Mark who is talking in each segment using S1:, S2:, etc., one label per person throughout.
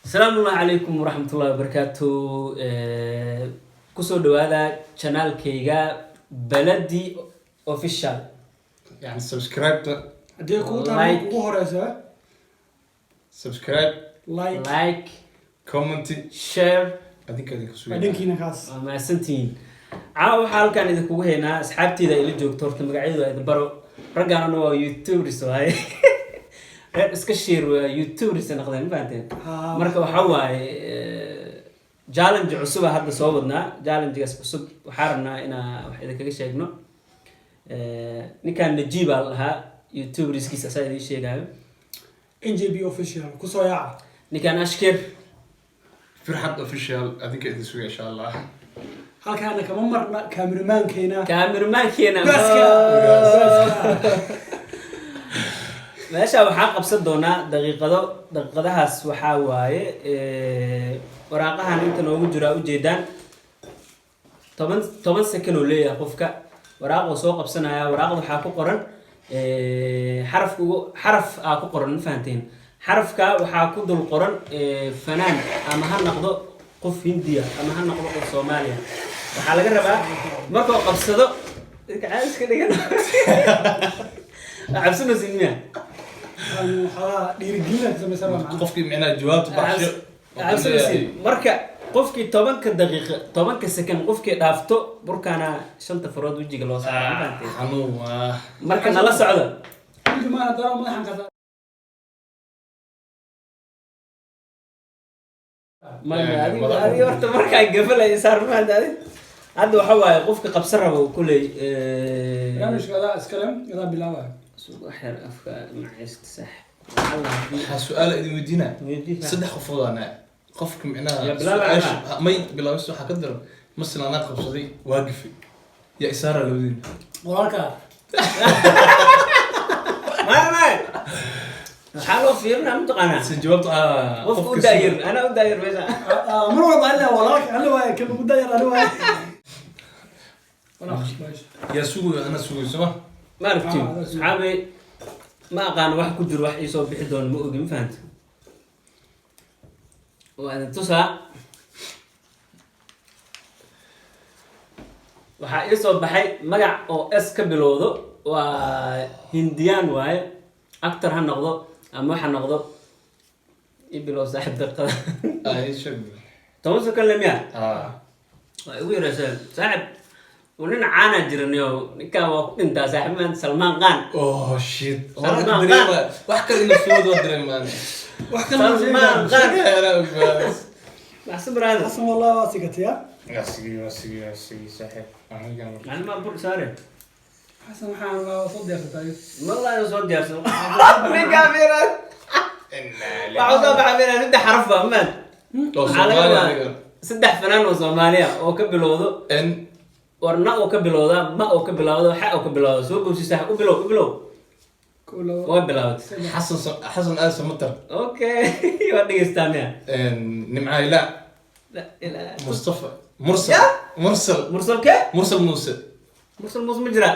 S1: Asalaamu calaykum waraxmatullahi wabarakaatu. Kusoo dhawaada channelkayga Baladi Official.
S2: Yani subscribe to.
S3: Haddii kugu tahay
S1: Like.
S3: Ugu horeysa.
S2: Subscribe.
S3: Like.
S1: Like.
S2: Comment.
S1: Share.
S2: Adinka idinka
S3: waa
S2: sugaya.
S3: dhankiina kaas.
S1: Waa mahadsantihiin. Caawa waxaa halkaan idinkugu haynaa asxaabteyda ila joogto. Horta magacyadu waa idin baro. Raggaanuna waa YouTubers waaye, reer iska shiir waa YouTubers noqdeen, ma fahanteen? Marka waxaa waaye challenge cusuba hadda soo wadnaa. Challengegaas cusub waxaa rabnaa inaa wax idinkaga sheegno. Ninkan Najiib aa la dhahaa, YouTuberskiisa asaa idiin sheegaayo.
S3: NJB Official kusoo yaaca.
S1: Ninkan Ashkir.
S2: Firxad Official, adinka idin sugaya insha Allah.
S3: Halkaana kama marna kaamiramaankeena.
S1: Kaamirmaankeena.
S3: Gaaska.
S1: Meesha waxaa qabsan doonaa daqiiqado. Daqiiqadahaas waxaa waaye waraaqahan inta noogu jiraa ujeedaan, 10 10 second oo leeyahay qofka. Waraaq oo soo qabsanaya, waraaqda waxaa ku qoran xarafka ugu xaraf aa ku qoran, ma fahanteen? Xarafka waxaa ku dul qoran fanaan, ama ha noqdo qof Hindiya ama ha noqdo qof Soomaaliya. Waxaa laga rabaa markuu qabsado idinka caadi iska dhigan. Waa cabsanaysid miya?
S3: Waxaa dhiirigelina ka samaysan waa macnaha.
S2: Qofkii micnaha jawaabta baxsho.
S1: Cabsanaysid. Marka qofkii 10-ka daqiiqa, 10-ka second qofkii dhaafto, burkaana shanta farood wejiga loo saaro, ma fahanteen?
S2: Xanuun waa.
S1: Marka nala socdo.
S3: Wiilka maana daro madaxan kasa.
S1: Adiga horta markaa gafalay saar, ma fahanteen? Adi hadda waxa waaye qofka qabsan rabo kuley.
S3: Barnaamijka adaa iskale, adaa bilaabaya.
S1: Suuq xer afka macaysta saaxib.
S2: Waxaa su-aal idin weydiinaa.
S1: Weydiin.
S2: Saddex qofood anaa qofka micnaha
S1: Ya bilaaba.
S2: su-aasha may bilaabis. Waxaa ka daran masal anaa qabsaday waa gafay, yaa isaara labadiina?
S3: Walaalka.
S1: Maya, waxaa loo fiirinaa mataqaanaa?
S2: Si jawaabta ah.
S1: Qofka u daayir, anaa u daayir meesha.
S3: Mar walba alle walaalka alle waaye kan ugu dayar ani waaye. Walaa khashbash.
S2: Yaa sugayo? Anaa sugayo soma?
S1: Ma aragtiin?
S3: Ah,
S1: asxaabi, ma aqaano wax ku jiro, wax iisoo bixi doono ma ogi, ma fahanta? Waa idin tusaa. Waxaa iisoo baxay magac oo S ka bilowdo, waa Hindiyaan waaye, actor ha noqdo ama waxa noqdo. I bilow saaxib daqiiqada.
S2: Ay, sheeg.
S1: 10 second le miya?
S2: Ah.
S1: Waa igu yaraysa saaxib. Uu nin caana jiranayo, ninkaan waa ku dhintaa saaxib man, Salmaan Khan.
S2: Oh shit.
S1: Salmaan
S2: Hore dareema wax kale inuu soo wado dareemaan.
S3: Wax kale ma
S1: Salmaan
S3: sheegaan.
S1: Khan.
S2: Sheegaya anaa.
S1: Maxsan brother.
S3: Xasan wallah waa sikatiya.
S2: Waa sigi, waa sigi, waa sigi saaxiib aniga.
S1: Macallin baa bur saare.
S3: Xasan waxaan waa soo diyaarsataa.
S1: Wallahi soo diyaarsan. Ninkaa fiiran waxaa soo baxa fiiran saddex xaraf ba maan.
S2: Oo
S1: Waxaa laga
S2: Soomaali
S1: wadaa
S2: aniga.
S1: Saddex fanaan oo Soomaaliya oo ka bilowdo
S2: N.
S1: War na oo ka bilowda, ma oo ka bilowda, xa oo ka bilowda. Soo gowsi saaxib, u bilow, u bilow.
S3: Kow, labo.
S1: Waa bilowday.
S2: Xasan Xasan Aad Samatar.
S1: Okay, waa dhegeystaa miya?
S2: Nimca Ilaa.
S1: La ilaa.
S2: Mustafa Mursal.
S1: Ya?
S2: Mursal.
S1: Mursalke.
S2: Mursal Muuse.
S1: Mursal Muuse ma jira.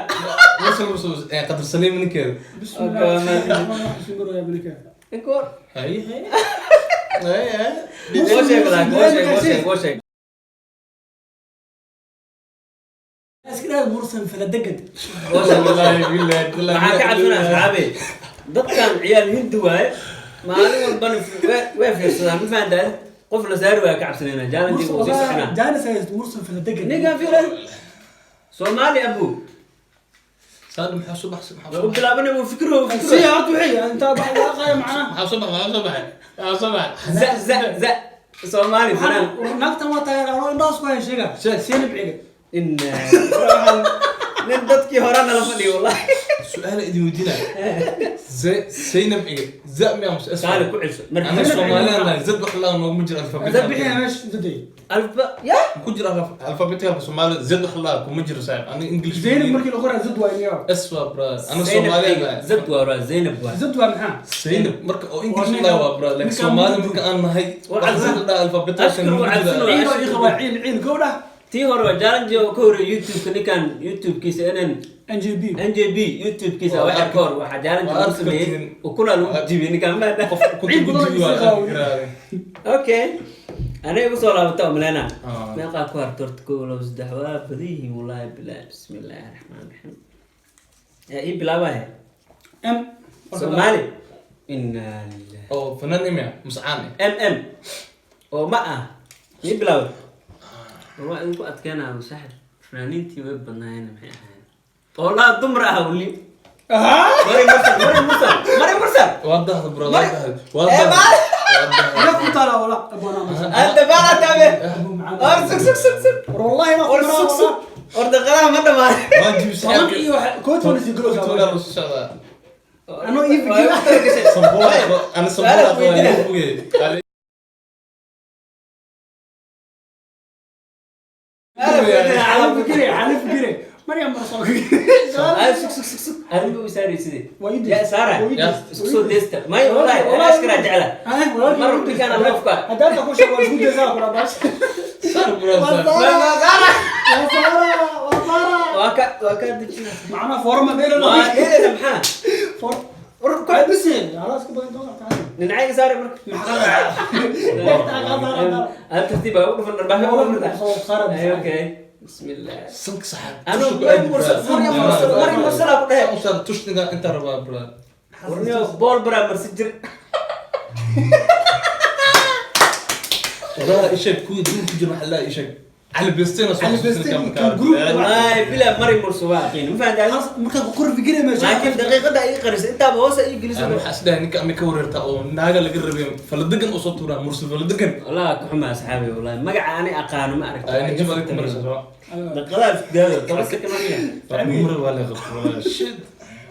S2: Mursal Muuse, Qadar Saliim ninkeeda.
S3: Bismillah.
S1: Okay,
S3: Bismillah ya bilka.
S1: Ninka
S2: hay hay hay hay.
S1: Woo sheeg laakiin, woo sheeg, woo sheeg, woo sheeg.
S3: Iska dhaaf Mursan fala degan.
S1: Woo sheeg, woo sheeg.
S2: Wallahi billahi billahi.
S1: Maxaa ka cabsanaa asxaabe? Dadkan ciyaal Hindi waaye, maalin walbana way fiirsadaan, ma fahantaa? Qof la saari waaya ka cabsanayna. Challenge wuu sii soconaa.
S3: Jaanis hayst Mursan fala degan.
S1: Ninkan fiiran Soomaali abu.
S2: Saad maxaa soo baxay? Maxaa
S1: Waa
S2: soo
S1: u bilaabanay, wuu fikro, wuu
S3: Si
S1: fikro.
S3: horta wixii inta baa waaqaya macnaha.
S2: maxaa soo baxay? Maxaa soo baxay? Maxaa soo baxay?
S1: Za za za Soomaali fanaan.
S3: Naagtan waa taageer anoo indhahaas ku haya sheega.
S2: Sheeg.
S3: Sii nabciga.
S1: In nin dadkii horena la fadhiyo wallahi.
S2: Su-aal idin weydiinaya. Zaynab iga za miyaa muse S?
S1: Kaali ku celiso.
S2: Ana
S1: Marka
S2: Soomaaliyan nahay, zad wax laa nooguma jiro alphabet.
S3: Zad bixiya meesha zaday.
S1: Alfa ya.
S2: Ku jiro alphabetical Soomaali, zad wax laa kuma jiro saaxiib. Ana English.
S3: Zaynab markii la qoraa zad waa iniyo.
S2: S waa bra, ana
S1: Zaynab
S2: Soomaaliyan
S1: iga
S2: nahay.
S1: Zad waa Zaynab waa.
S3: Zad waa maxaa?
S2: Zaynab marka oo English
S3: Waa
S2: laa waa bra, laakiin
S3: ninkaan
S2: Soomaali
S3: mugdi.
S2: marka aan nahay
S1: Waa
S2: wax
S1: cabsan.
S2: zad la alphabetical
S1: Ashkar waa
S2: nooguma
S1: cabsan.
S2: jiro.
S3: Ciil oo ii qabaa ciil ciil gowdha.
S1: Tii hore waa challenge oo ka horreeyay YouTube-ka, ninkan YouTube-kiisa NN
S3: NJB.
S1: NJB YouTube-kiisa.
S2: Waa
S1: waxa ka hor waxaa challenge
S2: waa
S1: lagu
S2: arki
S1: sameeyey
S2: kartiin.
S1: Ukuna lagu jibiyey ninkan ma
S2: Qof ukunta
S3: Ciid badan
S2: gujibi waa
S3: isii
S2: arki karaa.
S1: Okay, aniga igu soo laabata umaleynaa.
S2: Ah.
S1: Meeqaa ku harta horta? Kow, labo, saddex, waa badan yihiin wallaahi bilahi. Bismi illaahi raxmaan raxiim. Yaa ii bilaabaya?
S3: M.
S1: Soomaali, inaa lillahi.
S2: Oo fanaan imia muscaan eh.
S1: M M oo ma ah ii bilaabay. War waa idinku adkeynaa saaxib. Fanaaniintii way badnaayeen, maxay ahaayeen? Oo laa dumar ah weli. Mari Mursal, Mari Mursal, Mari Mursal.
S2: Waa dahda bro, waa dahda, waa
S1: Eh,
S2: dahda. Waa dahda.
S3: Ila ku taala wala abwana ma.
S1: Anta baa tabe. War sug, sug, sug, sug.
S3: War wallahi ma.
S1: War sug, sug. War daqadaha ma dhamaaday.
S2: Waa jibi.
S3: Toban iyo 11 sii galo.
S2: 11 lagu soo socdaa.
S3: Anoo ii fikira.
S2: Sambuula, ana sambuula.
S1: Su'aal weydiina.
S2: Waa
S3: Ala fikire, ala fikire. Maryam mar soo.
S1: Ay, sug, sug, sug, sug. Adin ba u saaraysidee?
S3: Waa ii
S1: Yaa saara.
S3: Waa ii
S2: Ya.
S1: Isku soo deesta. May wallahi, ana askara jecla. Mar ninkaan lofka.
S3: Haddaad ku sheego waa isku daysaa kula baas.
S2: Saar bro, saar.
S3: Waa Saara. Waa Saara, waa Saara.
S1: Waa ka dejina.
S3: Macna forma dheer
S1: Waa dheeraysa maxaa?
S3: For
S1: War ku
S3: ku bisi. Khalaas ku badan doona tahay.
S1: Dhinacayga saare marka.
S3: Maxaa qaadaa?
S1: Aad tartiib baa u dhufan dharbaaxo ugu dhufan.
S3: Soo saara.
S1: Ay, okay. Bismillah.
S2: Sanka saxaab.
S1: Anu Mari Mursal, Mari Mursal, Mari Mursal ku dhahay.
S2: Saar tushniga inta rabaa bro.
S1: Warniyo bool baraa marsi jir.
S2: Wallahi isheeg kuwii duur ku jira, waxaa la isheeg Cali Bestina soo
S3: Cali
S2: xasuusin
S3: Bestina,
S2: kama
S3: kan group.
S1: Wallahi bila Mari Mursal waa qiin. Ma fahantaa?
S3: Marka ku kor fikire ma.
S1: Laakiin daqiiqada ay qarisay intaaba hoos ay geliso.
S2: Ana waxaa isdhahay ninka ama ka wareerta oo naaga laga rabay faladegan oo soo tuuraa Mursal faladegan.
S1: Wallahi ka xumaa asxaabi, wallahi magaca ani aqaano ma aragto.
S2: Ay ninka badan ku maraysa soo.
S1: Daqiiqadaas gaado 10 second ma
S2: Mar waa la qabto wallahi, shit.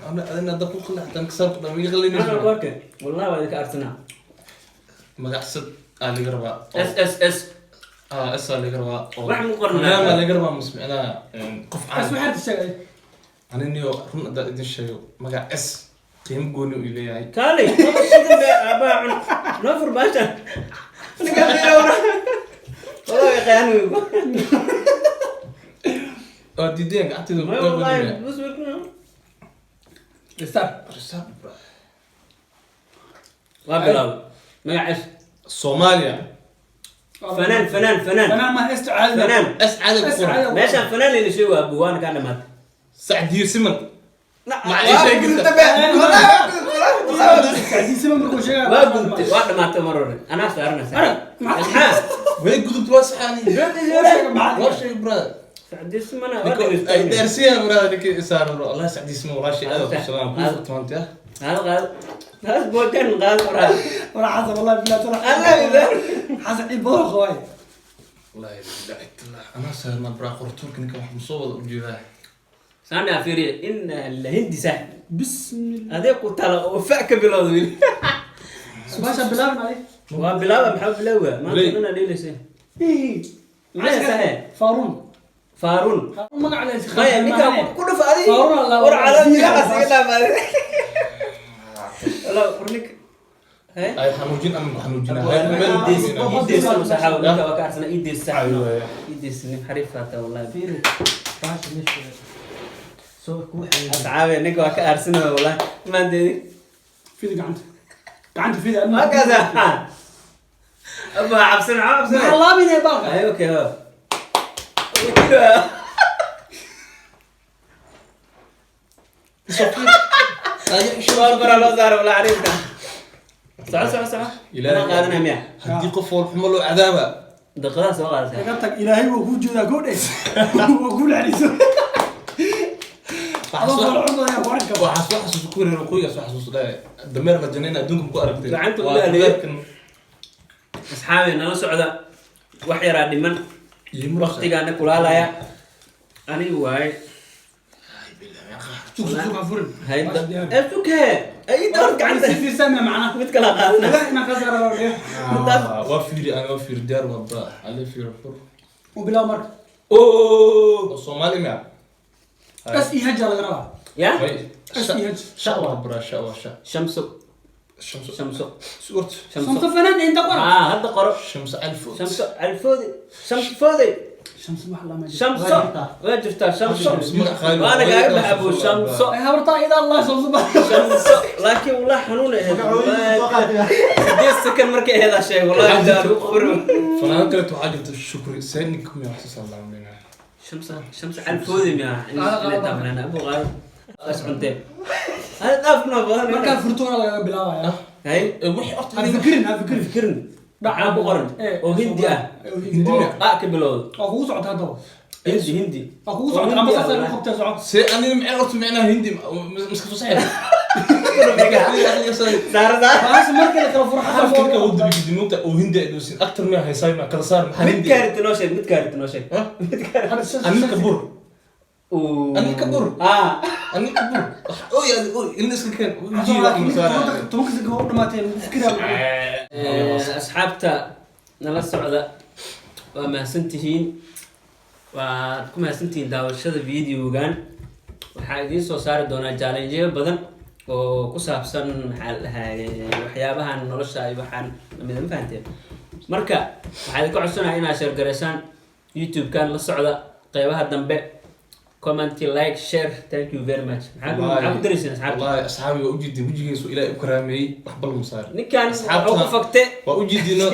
S2: Ana adina dad ku qalaxtan ka saar dhamay
S1: Ana
S2: qalinayso.
S1: korka. Wallahi waa idinka arsanaa.
S2: Magacsad aa laga rabaa.
S1: S S S.
S2: Ah, S aa laga rabaa.
S1: Wax mu qornaa.
S2: Fanaan baa laga rabaa musmicnaa qof
S3: As
S2: caan.
S3: waxaad sheegay.
S2: Ani niyo run hadaan idin sheego, magac S qiimo gooni uu leeyahay.
S1: Kaalay, laba shilin baa aabbaha cun. Noo fur baashan. Ninka fiiro. Wallahi qiyaan weyn.
S2: Waa diideen gacantayda.
S1: Ma wallahi bus weyn.
S3: Start.
S1: Waa bilaw. Magac S.
S2: Soomaaliya.
S1: Fanaan, fanaan, fanaan.
S3: Fanaan ma isticaada.
S1: Fanaan.
S2: S caadi ku
S3: S
S2: qoran.
S3: caadi.
S1: Meeshaan fanaan layna sheego abu waana kaa dhamaatay.
S2: Sacdiyo Siman.
S1: Waa
S2: ii sheegi
S1: gudubtay be. Wallahi waa gudubtay, wallahi waa gudubtay.
S3: Sacdiisima markuu sheegay.
S1: Waa gudubtay, waa dhamaatay mar hore. Anaa saaranaysa.
S3: Arag,
S1: Maxaa?
S2: Way gudubtay, waa saxaani. Waa sheeg brother.
S1: Sacdiyo Siman waa
S2: Ninka ay
S1: dhageystay.
S2: dheersiyaa brother, ninkii isaaran bro. Wallahi Sacdiyo Siman walaashay aad u salaam ku furtoontay ah.
S1: Qaad, qaad. Taas boojan qaad waraa.
S3: Wala xasan wallahi bilaa tala.
S1: Allah bilaa.
S3: Xasan ciid badan qawaay.
S2: Wallahi billahi tallah anaa saarnaa bro, qortuurka ninka wax musoo wada u jeedaa.
S1: Saana fiiriye in la hindi sax.
S3: Bismillah.
S1: Adee ku tala oo fa ka bilowda weli.
S3: Baasha bilaabna ay.
S1: Waa bilaaba, maxaa bilowga? Maanta
S2: Ley.
S1: dhan dhiilaysa.
S3: Ii.
S1: Maxay sahe?
S3: Faarun.
S1: Faarun.
S3: Faarun magac la iska.
S1: Maya ninka ku dhuf adi.
S3: Faarun Allah.
S1: War cala magacaas iga dhaaf adi. Wala war ninka. Hee?
S2: Ay xanuujin ama ku xanuujinaa.
S1: Ii deysan saxaabo ninka waa ka arsana ii deysan.
S2: Aywa.
S1: Ii deysan nin xariif hata wallahi.
S4: Fiiri, baasha meesha soo ku xayay.
S1: Asxaabe ninka waa ka arsana wallahi. Maandeedi.
S3: Fidi gacanta. Gacanta fidi.
S1: Waa kaasa. Abba cabsan cabsan.
S3: Maxaa laabinaya baalka?
S1: Ay okay ha. War bara loo saaro walaa xariifka. Soco, soco, soco. Anaa qaadanaya miya?
S2: Haddii qof wal xumo loo cadaaba.
S1: Daqiiqadaha soo qaadaysaa.
S3: Iga tag, Ilaahay wuu kuu jeedaa gobdhe. Wuu kuu naxariiso. Adoo kala cun ayaa ku arki kara.
S2: Waxaa soo xasuus ku reer waqooyiga soo xasuus dhahay dameer la janayna adduunka ma ku aragtay.
S1: Gacanta
S2: Waa
S1: u ilaaliyo.
S2: dameerkan.
S1: Asxaabi nala socda, wax yaraa dhiman.
S2: Iyo murasa.
S1: Waqtigaana kulaalaya anigu waaye.
S2: Ay, billahi, meeqa.
S3: Sug, sug, sug, ha furin.
S1: Hayda esuke ay door gacanta.
S3: Si fiirsan macnaha.
S1: Mid kala qaadana.
S3: Ilaahay inaan ka saaro waa dheer.
S2: Ah, waa fiiri, ana waa fiiri, diyaar waa bra alle fiiri fur.
S3: U bilaab marka.
S1: Oo.
S2: Oo Soomaali miya?
S3: S E H laga rabaa.
S1: Ya.
S2: Way.
S3: S E H.
S2: Sha waa bra, sha waa sha.
S1: Shamso.
S2: Shamso.
S1: Shamso.
S2: Suurt.
S1: Shamso.
S3: Samso fanaan inta qora.
S1: Ah, hadda qoro.
S2: Shamso alfood.
S1: Shamso alfoodi, shamso foodi.
S3: Shamso wax lama jiro.
S1: Shamso waa jirtaa, Shamso.
S2: Magac qaali.
S1: Waana kaaga baxabo Shamso.
S3: Ay, habartaa ida Allah Shamso ba.
S1: Shamso, laakiin wallah xanuun ahayd. 8 second markay ahayd aa sheeg, wallahi intaa lagu qori.
S2: Fanaanad kaleeto waxaa jirta, Shukri Seenik miya, wax soo saaraa.
S1: Shamso, Shamso Calfoodi miya inay taabnaan abu qaad as cunteen hada dhaafna badan.
S3: Markaa furtoona lagaga bilaabaya.
S1: Hay.
S2: Wixii horta
S3: Ha fikirin, ha fikirin.
S1: Fikirin maxaa ku qoran oo Hindi ah?
S3: Hindi.
S1: Oo qa ka bilowda.
S3: Waa kugu socota haddaba.
S1: Hindi, Hindi.
S3: Waa kugu socota ama saas ay u qabtee, soco.
S2: See aniga micna horta micnaha Hindi miska fasaxay.
S1: Saara saara.
S3: Bahasha marka la kala furo xataa
S2: Xarafka uu dabigidi moogta oo Hindi ay dhuusin actor miya haysaay ma kala saar maxaa
S1: Mid
S2: Hindi.
S1: kaarit noo sheeg, mid kaarit noo sheeg.
S2: Ha?
S3: Hadda
S2: Anil Kapoor.
S1: Uu.
S2: Anil Kapoor.
S1: Ah.
S2: Anil Kapoor. Oy oy, ilna iska keen.
S3: Xataa laakiin 10-ka second waa u dhamaatee, lagu fikiraa.
S1: Asxaabta nala socda, waa mahadsantihiin, waad ku mahadsantihiin daawashada videogan. Waxaa idiin soo saari doonaa challengeyo badan oo ku saabsan, maxaa la dhahaye, waxyaabahan nolosha iyo waxaan lamida, ma fahanteen? Marka waxaa idinka codsanaya inaad share gareysaan youtube-kan, la socda qeybaha dambe, comment, like, share. Thank you very much. Maxaa ku daraysiin, asxaabta?
S2: Wallahi asxaabi, waa ujeedin wejigiisu Ilaahay u karaameeyey, wax bal ma saarin.
S1: Ninkan wuxuu ku fagte.
S2: Waa ujeedino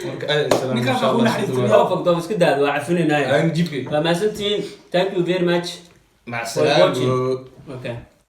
S2: marka aad salaam.
S3: Ninkaas waa ku naxariistay.
S1: Wuxuu fagto iska daad, waa cafinaynaaya.
S2: Aan jibkay.
S1: Waa mahadsantihiin, thank you very much
S2: مع
S1: for watching.
S2: السلامة.
S1: Okay.